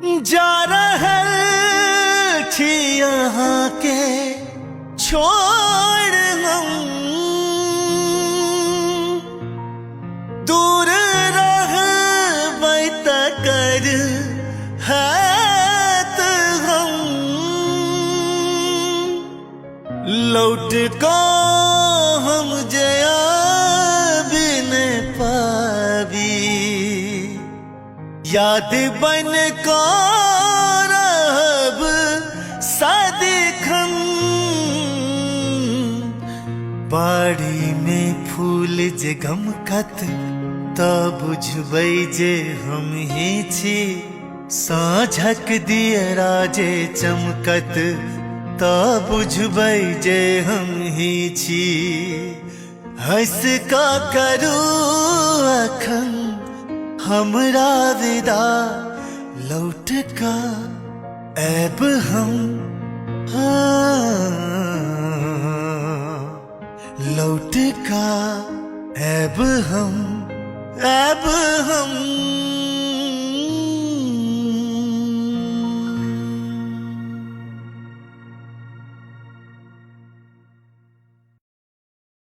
जा रहल छी अहाँके छोड़ हम, दूर रहबै तकर हैत हम, लौट कऽ हम जे आबि ने पाबी, याद बन कऽ रहब सदिखन। बाड़ी में फूल जे गमकत तऽ बुझबै जे हम ही छी, साँझक दियरा जे चमकत तऽ बुझबै जे हम ही छी। हँस कऽ करू अखन हमरा विदा, लौट कऽ ऐब हम, हाँ, लौट कऽ ऐब हम, ऐब हम।